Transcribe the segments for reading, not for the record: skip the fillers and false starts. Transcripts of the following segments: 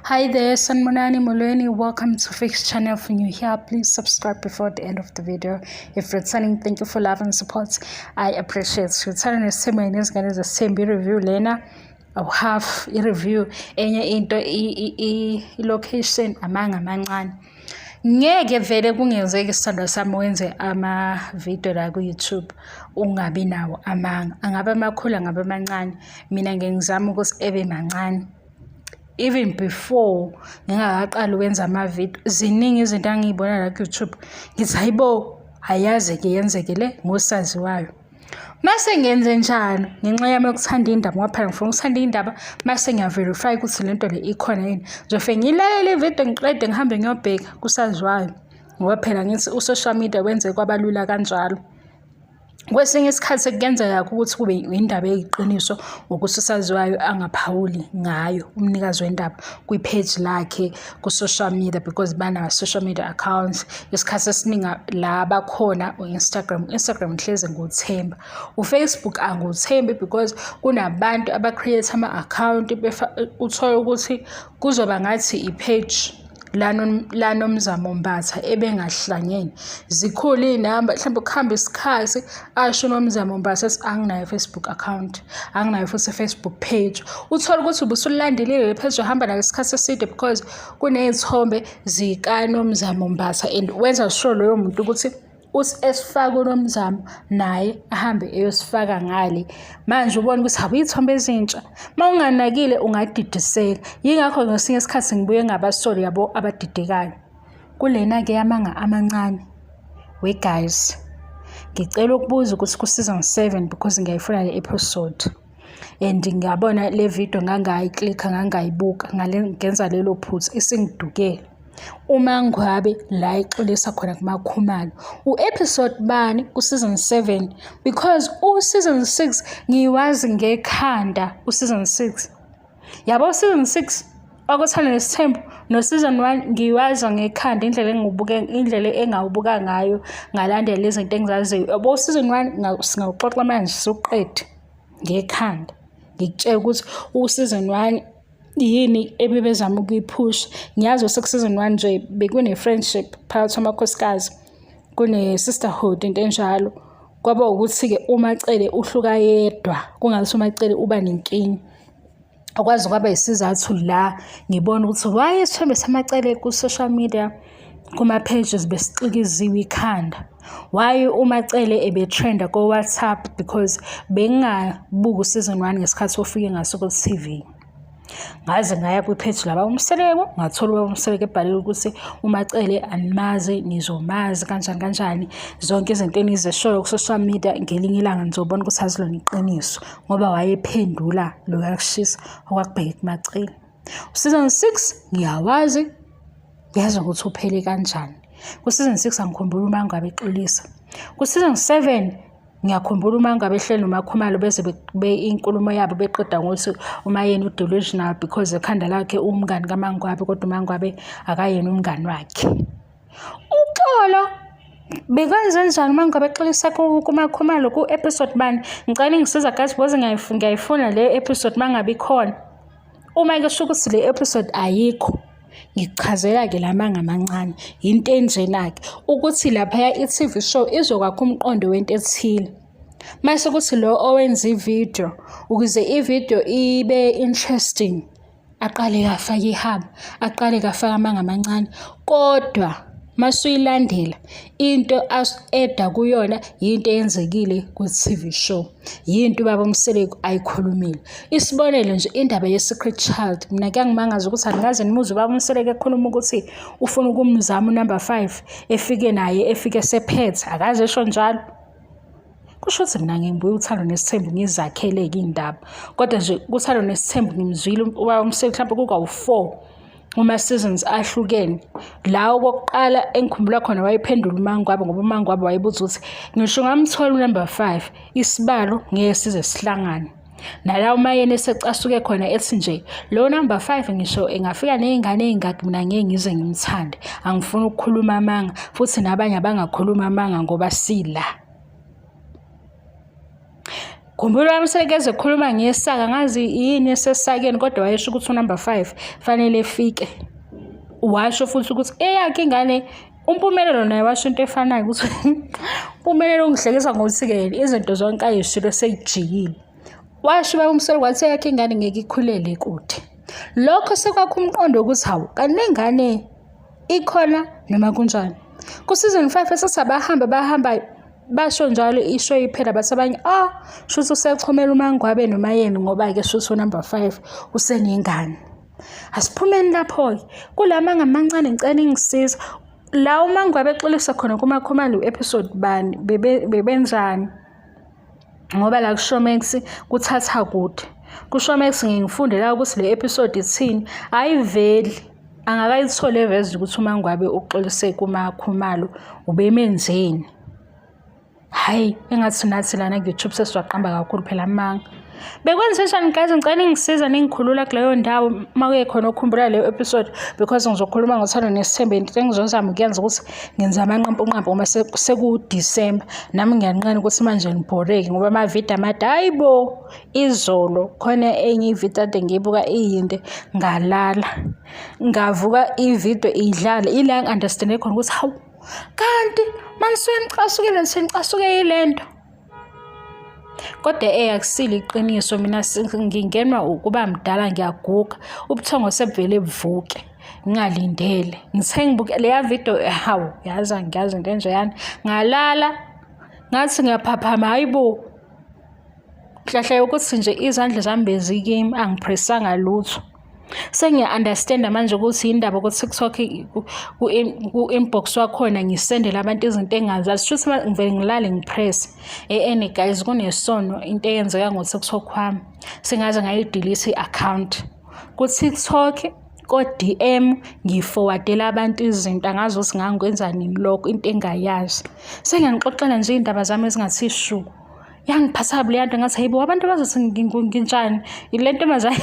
Hi there, Sanbonani Molweni. Welcome to Fix Channel. If you're new here, please subscribe before the end of the video. If returning, thank you for love and support. I appreciate you. Uthando Nesithembu nezingane zesithembu i-review lena half i-review enye into i-location amanga amancane. Ngeke vele kungenzeki isithandwa sami wenze ama-video la ku-YouTube ungabi nawo amanga. Angabe amakhulu angabe amancane. Mina ngeke ngizame ukuthi ebe mancane. Even before ngingakaqali ukwenza amavidiyo, ziningi izinto engiy'bona la ku-YouTube. Ngithi hhayi bo, ayaze-ke yenzeke le ngosaziwayo. Mase ngenze njalo ngenxa yami yokuthanda iy'ndaba ngoba phela ngifuna ukuthanda iy'ndaba mase ngiya-verify ukuthi le nto le ikhona yini. Ngizofike ngiyilalele ividiyo ngiqede ngihambe ngiyobheka kusaziwayo ngoba phela ngithi u-social media wenze kwabalula kanjalo. Kwesinye isikhathi kuyenzeka ukuthi kube indaba eyiqiniso ngokuthi usaziwayo angaphawuli ngayo umnikazi wendaba kwi-page lakhe ku-social media because banama-social media accounts. Isikhathi esiningi la bakhona u-Instagram, u-Instagram ngihlezi ngiwuthemba. U-Facebook angiwuthembi because kunabantu aba-create ama-akhawunti uthole ukuthi kuzoba ngathi i-page laNomzamo Mbatha ebengahlangene. Zikhule iy'namba mhlawumbe kuhambe isikhathi asho uNomzamo Mbatha ethi anginayo i-Facebook account, anginayo futhi i-Facebook page. Uthole ukuthi ubusulilandelile le page uhamba nalo isikhathi eside because kuney'thombe zikaNomzamo Mbatha and wenza sure loyo muntu ukuthi uthi esifaka uNomzamo naye ahambe eyosifaka ngale. Manje ubone ukuthi hawu iy'thombe ezintsha. Uma unganakile ungadidiseka. Yingakho ngesinye isikhathi ngibuye ngabasoli yabo abadidekayo. Kulena-ke yamanga amancane. We guys, ngicela ukubuza ukuthi ku-season 7 because ngiyayifuna le episode. And ngiyabona le video ngangayiklikha ngangayibuka ngenza lelo phutha isingidukele. Uma ngabe la ixolisa khona kuMakhumalo u-episode bani ku-season 7 because u-season 6 ngiwazi ngekhanda u-season 6. Yabo season 6 Okuthanda Nesithembu no-season 1 ngiwazi ngekhanda indlela engiwubuke indlela engawubuka ngayo ngalandela izinto engizaziyo. Yabo season 1 singawuxoxa manje siwuqede ngekhanda. Ngikutshele ukuthi u-season 1 yini ebebezama ukuyiphusha. Ngiyazi seku-season 1 nje bekune-friendship phakathi kwamakhosikazi, kune-sisterhood into enjalo. Kwaba ukuthi-ke uMaCele uhluka yedwa, kungathi uMaCele uba nenkinga. Okwaze kwaba isizathu la ngibona ukuthi why isithombe samaCele ku-social media kuma-pages besixikiziwe ikhanda. Why uMaCele ebe-trend-a ko-WhatsApp because bengingabuki u-season 1 ngesikhathi ofike ngaso ku-TV. Ngaze ngaya kwi-page laba uMseleku ngathola ubaba uMseleku ebhalile ukuthi uMaCele animazi nizomazi kanjani kanjani zonke izinto enizishoyo ku-social media ngelinye ilanga nizobona ukuthi azilona iqiniso ngoba wayephendula loya kushisa okwakubheke kuMaCele. U-season 6 ngiyawazi ngiyazi ukuthi uphele kanjani. Ku-season 6 angikhumbuli uma ngabe exolisa. Ku-season 7 ngiyakhumbula uma ngabe ehleli noMakhumalo beze inkulumo yabo beqeda ngokuthi uMaYeni u-delusional because ekhanda lakhe uwumngani kaMaNgwabe kodwa uMaNgwabe akayena umngani wakhe. Uxolo bekwenzenjani uma ngabe exolisa kuMakhumalo ku-episode bani? Ngicela ningisiza guys because ngiyayifuna le episode uma ngabe ikhona. Uma-ke sho ukuthi le episode ayikho, ngikuchazela-ke la manga amancane. Into enjena-ke ukuthi laphaya i-TV show izokwakha umqondo wento ethile. Mase kuthi lo owenza ividiyo ukuze ividiyo ibe interesting aqale afake ihaba, aqale afake amanga amancane kodwa masuyilandela into eda kuyona yinto eyenzekile ku-TV show, yinto ubaba uMseleku ayikhulumile. Isibonelo nje indaba ye-Secret Child, mina kuyangimangaza ukuthi angikaze ngimuzwe ubaba uMseleku ekhuluma ukuthi ufuna ukumzama unumber 5 efike naye efike esephethe, akaze esho njalo. Kusho ukuthi mina ngibuye uthando nesithembu ngizakhele-ke iy'ndaba kodwa nje kuthando nesithembu ngimzwile ubaba uMseleku mhlawumbe kukawu-4 kuma-seasons ahlukene. La okokuqala engikhumbula khona wayephendula uMaNgwabe ngoba uMaNgwabe wayebuza ukuthi ngisho ungamthola unumber 5 isibalo ngeke size sihlangane. Nala uMaYeni esecasuke khona ethi nje lo number 5 ngisho engafika ney'ngane ey'ngaki mina ngeke ngize ngimthande. Angifuni ukukhuluma amanga futhi nabanye abangakhuluma amanga ngoba sila. Khumbula wami sekeze khuluma ngesaka ngazi yini esesakeni kodwa wayesho ukuthi unumber 5 fanele efike. Washo futhi ukuthi eyakhe ingane uMpumelelo naye washo into efanayo ukuthi uMpumelelo ungihlekisa ngokuthi-ke izinto zonke ayishilo seyijikile. Washo ubaba uMseleku wathi eyakhe ingane ngeke ikhulele kude. Lokho sekwakha umqondo wokuthi hawu kanti lengane ikhona noma kunjani. Ku-season 5 esathi abahamba bahambayo basho njalo isho iphela bathi abanye ah shuthi usechomela uMangwabe noMayeni ngoba-ke shuthi unumber 5 usenengane. Asiphumeni lapho-ke kula manga amancane ngicela ningisiza la uMangwabe exolisa khona kuMakhumalo u-episode bani bebenzani ngoba la kuShowmax kuthatha kude. KuShowmax ngiye ngifunde la ukuthi le episode ithini ayiveli angakayitholi eveza ukuthi uMangwabe uxolise kuMakhumalo ubemenzeni. Hhayi engathi nathi lana ku-YouTube sesiwaqamba kakhulu phela amanga. Bekwenzenjani guys ngicela ningisiza ningikhulula kuleyo ndawo uma kuye khona okhumbula leyo episode because ngizokhuluma ngothando nesithembu into engizozama ukuyenza ukuthi ngenza amanqampunqampu ngoba sekuDisemba nami ngiyanqena ukuthi manje ngibhoreke ngoba amavidiyo amade hayi bo izolo khona enye ividiyo ade ngiyibuka iyinde ngalala ngavuka ividiyo idlala ila ngi-understande khona ukuthi hawu kanti manisuke nicasukile nisuke nicasuke yile nto kodwa eh akusile iqiniso mina ngingenwa ukuba mdala ngiyaguga ubuthongo sebuvele buvuke ngingalindele ngithe ngibuke leya video hawu yazi angiyazi into enjeyani ngalala ngathi ngiyaphaphama hayi bo nhlahla yokuthi nje izandla zami bezikimi angiphresanga lutho Sengiya-understand-a manje ukuthi yindaba ku-TikTok ku-inbox wakhona ngisendele abantu izinto engingazazi. Shuthi ngivele ngilale ngipresse. E-ene guys kunesono into eyenzeka ngo-TikTok wami. Sengaze ngayidelete i-account. Ku-TikTok ko-DM ngifowadela abantu izinto angazi ukuthi ngangikwenza nini lokho into engayazi. Sengiyanixoxela nje iy'ndaba zami ezingathi shu. Yangiphatha kabi leya nto ngathi hayibo abantu bazothi nginjani le ntombazane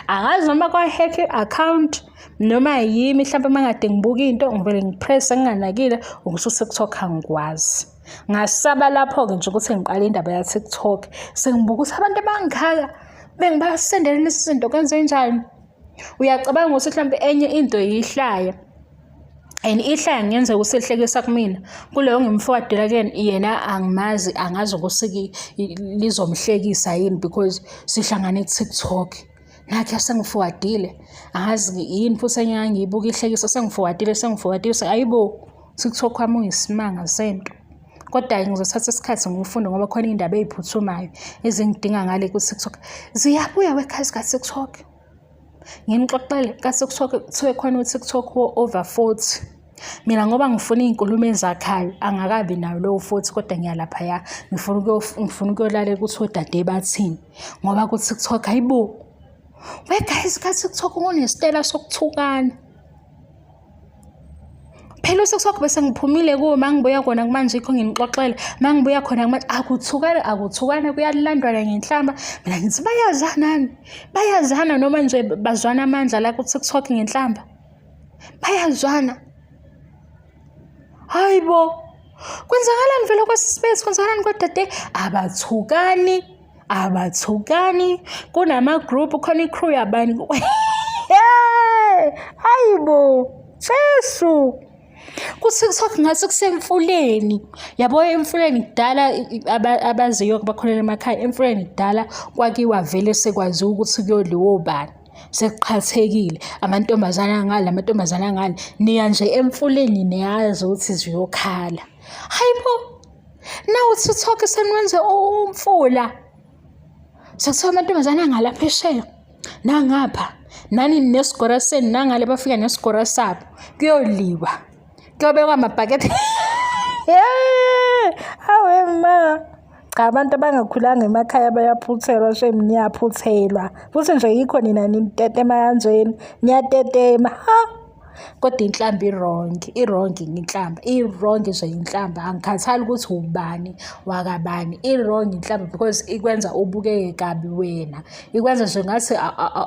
angazi noma kwa-hack i-account noma yimi mhlawumpe uma ngade ngibuka into ngivele ngipresse nginganakile ukuthi u-TikTok angikwazi. Ngasaba lapho-ke nje ukuthi ngiqale indaba ya-TikTok sengibuka ukuthi abantu abangaka bengibasendela lezi zinto kwenzenjani. Uyacabanga ukuthi mhlawumpe enye into yihlaya and ihlaya kungenzeka ukuthi lihlekisa kumina kuloyo ngimfowadela kuyena yena angimazi angazi ukuthi lizomhlekisa yini because sihlangane ku-TikTok nakhe sengifowadile angazi yini futhi enye ngangiyibuka ihlekisa sengifowadile sengifowadile ayibo TikTok wami uyisimanga sento kodwa ngizothatha isikhathi ngiwufunde ngoba khona iy'ndaba ey'phuthumayo ezingidinga ngale ku-TikTok ziyabuya wekhazi ka-TikTok. Nginixoxele ka-TikTok kuthiwe khona u-TikTok wo-over 40. Mina ngoba ngifuna iy'nkulumo ezakhayo angakabi nayo lowo 40 kodwa ngiyalaphaya ngifuna ngifuna ukuyolalela ukuthi odade bathini ngoba ku-TikTok hayibo. We guys ka-TikTok kunesitela sokuthukana. Phela uSiksogo bese ngiphumile kuwo uma ngibuya kona kumanje yikho nginixoxela uma ngibuya khona kumanje akuthukane akuthukane kuyalandwana ngenhlamba mina ngithi bayazanani bayazana noma nje bazwana amandla la ku-TikTok ngenhlamba bayazwana hayi bo kwenzakalani vele kwasisibethu kwenzakalani kodade abathukani abathukani kunama-group khona i-crew yabani hayi bo Jesu ku-TikTok ngathi kusemfuleni yabo emfuleni kudala abaziyo bakholela emakhaya emfuleni kudala kwakiwa vele sekwaziwa ukuthi kuyodliwa obani sekuqhathekile amantombazane angale amantombazane angale niya nje emfuleni niyazi ukuthi ziyokhala hayi bo Nawu TikTok seniwenze umfula. Sekuthiwa amantombazane angala phesheya nangapha nani nesigora senu nangale bafika nesigora sabo kuyoliwa kuyobekwa amabhakede Hawe ma cha abantu abangakhulanga emakhaya bayaphuthelwa shame niyaphuthelwa futhi nje yikho nina nitetema kanjena niyatetema ha Kodwa inhlamba i-wrong, i-wrong inhlamba, i-wrong nje inhlamba. Angikhathali ukuthi ubani wakabani, i-wrong inhlamba because ikwenza ubukeke kabi wena. Ikwenza nje ngathi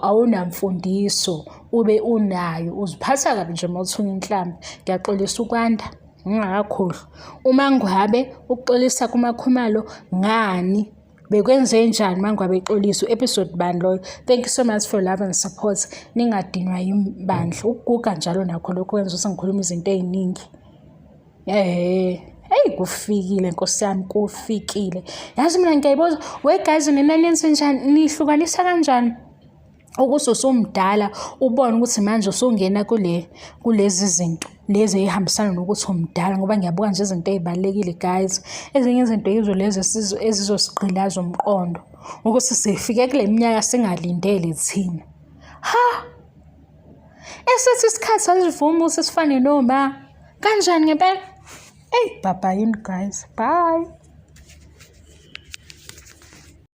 awunamfundiso ube unayo. Uziphatha kabi nje uma uthuka inhlamba. Ngiyaxolisa ukwanda. Ngingakakhohlwa. UMaNgwabe uxolisa kuMaKhumalo ngani? Bekwenze njani MaNgwabe exolisa? U-episode bani loyo? Thank you so much for love and support. Ningadinwa yimbandla. Ukuguga njalo nakho lokho kwenza ukuthi ngikhulume izinto ey'ningi. Ehhe. Eyi kufikile nkosi yami kufikile. Yazi mina ngiyayibuza, we guys nina nenze njani? Nihlukanisa kanjani? Ukuthi usumdala ubone ukuthi manje usungena kule kulezi zinto lezi ey'hambisana nokuthi umdala ngoba ngiyabuka nje izinto ey'balulekile guys. Ezinye izinto yizo lezi ezizosigqilaza umqondo ukuthi sifike kule minyaka singalindele thina. Ha! Esethi isikhathi asivumi ukuthi sifane noma. Kanjani ngempela? Eyi, bye-bye guys. Bye.